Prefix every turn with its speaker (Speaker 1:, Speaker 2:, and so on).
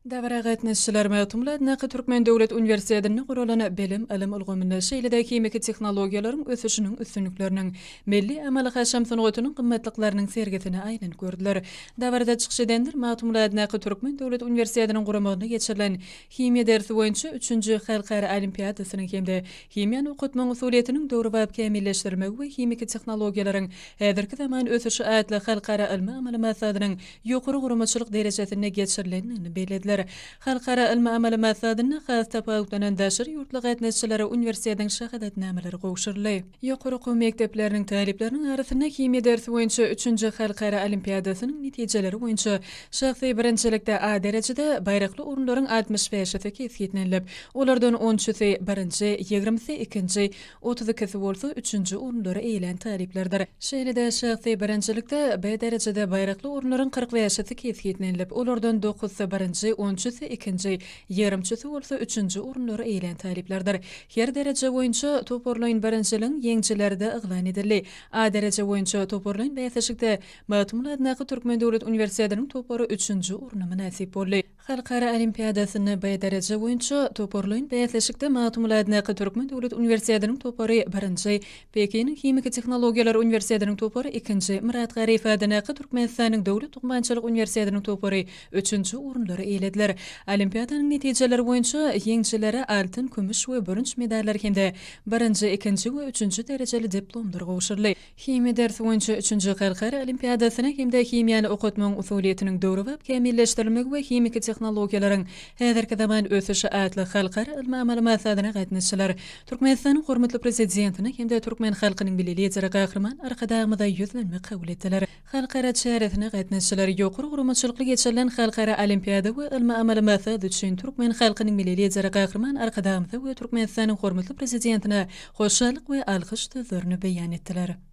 Speaker 1: Dabara gatnaşyjylar Magtymguly adyndaky Türkmen döwlet uniwersitetinde guralan bilim, ylym ulgamynda, şeýle-de himiki tehnologiýalaryň ösüşiniň üstünlikleriniň, milli amaly-haşam sungatynyň gymmatlyklarynyň sergisine aýlanyp gördüler. Dabarada çykyş edenler Magtymguly adyndaky Türkmen döwlet uniwersitetiniň guramagynda geçirilen himiýa dersi boýunça üçünji halkara olimpiadasynyň hem-de himiýany okatmagyň usulyýetiniň döwrebap kämilleşdirilmegi we himiki tehnologiýalaryň häzirki zaman ösüşi atly halkara ylmy-amaly maslahatynyň ýokary guramaçylyk derejesinde geçirilendigini bellediler. Halkara ylmy-amaly maslahatynda has tapawutlanan daşary ýurtly gatnaşyjylara uniwersitetiň şahadatnamalary gowşuryldy. Ýokary okuw mekdepleriniň talyplarynyň arasynda himiýa dersi boýunça üçünji halkara olimpiadasynyň netijeleri boýunça şahsy birinjilikde A derejede baýrakly orunlaryň altmyş bäşisi kesgitlenilip, olardan on üçüsi birinji, ýigrimisi ikinji, Otuz ikisi bolsa üçünji orunlary eýelän talyplardyr. Şeýle-de, şahsy birinjilikde B derejede baýrakly orunlaryň 45 bäşisi kesgitlenilip, olardan dokuzysy birinji, on üçüsi ikinji, 23 üçüsi bolsa üçünji orunlary eýelän talyplardyr. Her dereje boýunça toparlaýyn birinjiligiň ýeňijileri-de yglan edildi. A dereje boýunça toparlaýyn bäsleşikde Magtymguly adyndaky Türkmen döwlet uniwersitetiniň topary üçünji orna mynasyp boldy. Halkara olimpiadasynda B dereje boýunça toparlaýyn bäsleşikde Magtymguly adyndaky Türkmen döwlet uniwersitetiniň topary birinji, Pekiniň Himiki tehnologiýalar uniwersitetiniň topary ikinji, Myrat Garyýew adyndaky Türkmenistanyň Döwlet lukmançylyk uniwersitetiniň topary üçünji orunlary eýelediler. Olimpiadanyň netijeleri boýunça ýeňijilere altyn, kümüş we bürünç medallar hem-de birinji, ikinji we üçünji derejeli diplomlar gowşuryldy. Himiýa dersi boýunça üçünji halkara olimpiadasyna hem-de himiýany okatmagyň usulyýetiniň döwrebap kämilleşdirilmegi we himiki tehnologiýalaryň häzirki zaman ösüşi atly halkara ylmy-amaly maslahatyna gatnaşyjylar Türkmenistanyň hormatly Prezidentine hem-de türkmen halkynyň Milli Lideri Gahryman Arkadagymyza ýüzlenme kabul etdiler. Halkara çäresine gatnaşyjylar ýokary guramaçylykly geçirilen halkara olimpiada we ylmy-amaly maslahat üçin türkmen halkynyň Milli Lideri Gahryman Arkadagymyza we Türkmenistanyň hormatly Prezidentine hoşallyk we alkyş sözlerini beýan etdiler.